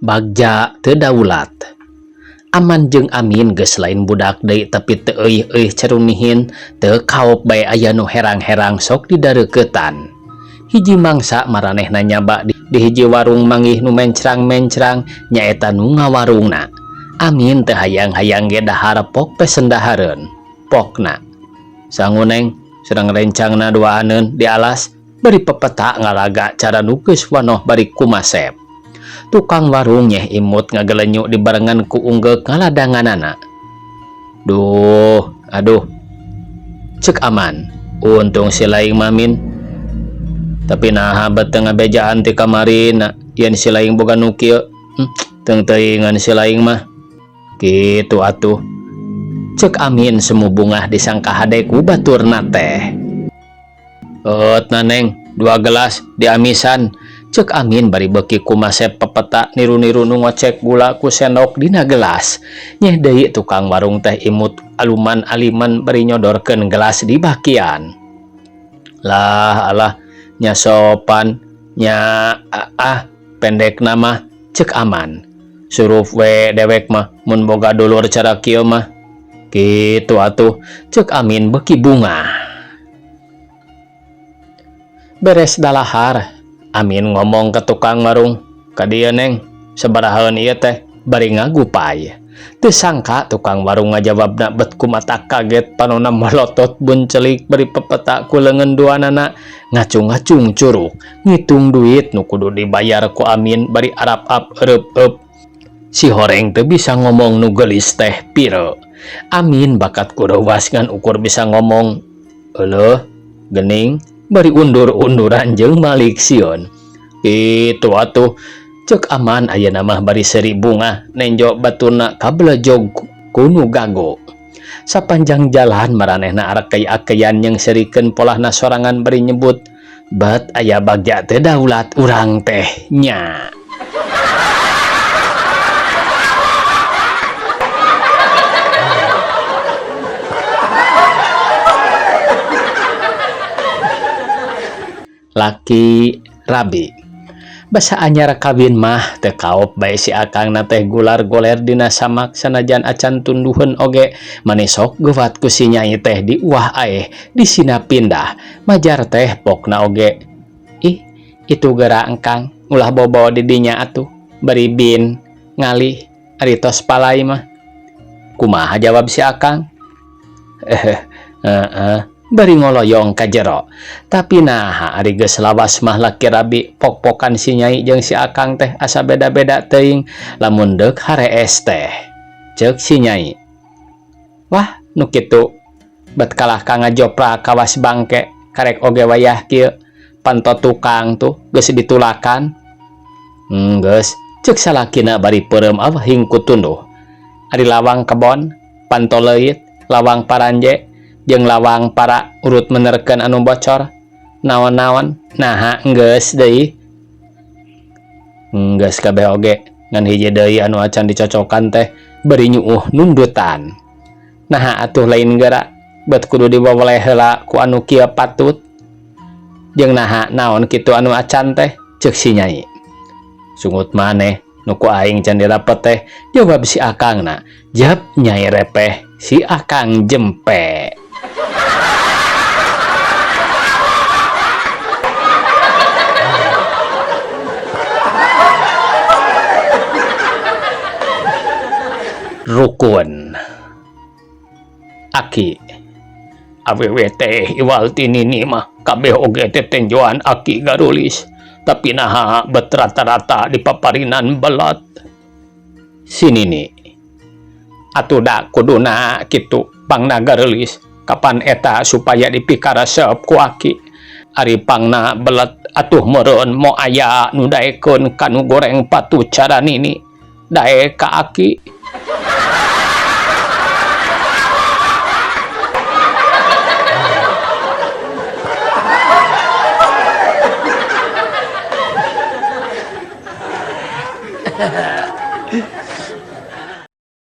Bagja teu daulat. Aman jeung Amin geus lain budak deui tapi teu euih-euih carunihin teu kaop bae aya nu herang-herang sok didareuketan. Hiji mangsa maranehna nyaba di hiji warung manggih nu mencrang-mencrang nyaeta nu ngawarungna. Amin teu hayang-hayang ge dahar pok pesen dahareun. Pokna. Sangu neng sedang rencangna duaaneun di alas bari pepeta ngalaga cara nu geus wanoh bari kumasep. Tukang warung nyeh imut ngagelenyu dibarengan ku unggeuk ngaladanganana. Duh, aduh. Cek Aman, untung si laing mamin. Tapi naha bet teu ngabejaan ti kamarina yen si laing boga nu kieu. Teung teuingan si laing mah. Kitu atuh. Cek Amin semu bungah disangka hade ku baturna teh. Eut na neng, 2 gelas diamisan. Cek Amin bari beuki kumasep pepeta niru-niru nu ngocek gula ku sendok dina gelas. Nyeh deui tukang warung teh imut aluman aliman bari nyodorkeun gelas di bakian. Lah alah nya sopan nya ah pendek nama cek Aman. Surup we dewek mah mun boga dulur cara kieu mah. Kitu atuh cek Amin beuki bungah. Beres dalahar Amin ngomong ke tukang warung, ka dieu neng, sabarahaeun ieu teh bari ngagupay. Teu sangka tukang warung ngajawabna bet kumata kaget panona molotot buncelik bari pepeta ku leungeun duanana ngacung-ngacung curug ngitung duit nu kudu dibayar ku Amin bari arap-ap ereup-eup. Si horeng teu bisa ngomong nu geulis teh pire. Amin bakat kurewas ngan ukur bisa ngomong euleuh gening bari undur-unduran jeung malik sieun. Kitu atuh cek Aman ayeuna mah bari seuri bungah nenjo batuna kabelejog kunu gago. Sapanjang jalan maranehna arakei-akeyan jeung serikeun polahna sorangan bari nyebut bet aya bagja teh daulat urang teh nya. Laki rabi basa anyar kawin mah teu kaop bae si akangna teh gular goler dina samak sanajan acan tunduheun oge manisok geuwat ku si nyai teh di uah aeh disina pindah majar teh pokna oge. Ih itu geura engkang ulah bobo di dinya atuh bari bin ngalih ari tos palai mah. Kumaha jawab si akang? Heeh. Bari ngoloyong ka jero. Tapi naha ari geus lawas mah laki rabi pok-pokan si nyai jeung si akang teh asa beda-beda teuing lamun deuk harees teh. Ceuk si nyai. Wah, nu kitu. Bet kalah ka ngajopra kawas bangke karek oge wayah kieu. Panto tukang tuh geus ditulakan. Geus, ceuk salakina bari peureum awah ku tunduh. Ari lawang kebon, panto leuit, lawang paranje jeung lawang para urut menerkeun anu bocor naon-naon naha geus deui geus kabeh oge ngan hiji deui anu acan dicocokan teh bari nyuuh nundutan naha atuh lain geura bet kudu diwaweleh heula ku anu kieu patut jeung naha naon kitu anu acan teh ceuk si nyai sungut maneh nu ku aing can dirapet teh jawab si akangna jap nyai repeh si akang jempe. Rukun aki awewe teh iwal ti nini mah kabeh oge teh tenjoan aki garulis tapi naha bet rata-rata di paparinan belat si nini atuh da kuduna kitu pangna garulis kapan eta supaya dipikaresep ku aki ari pangna belet atuh meureun mo aya nu daekeun kanu goreng patu cara nini daek ka aki.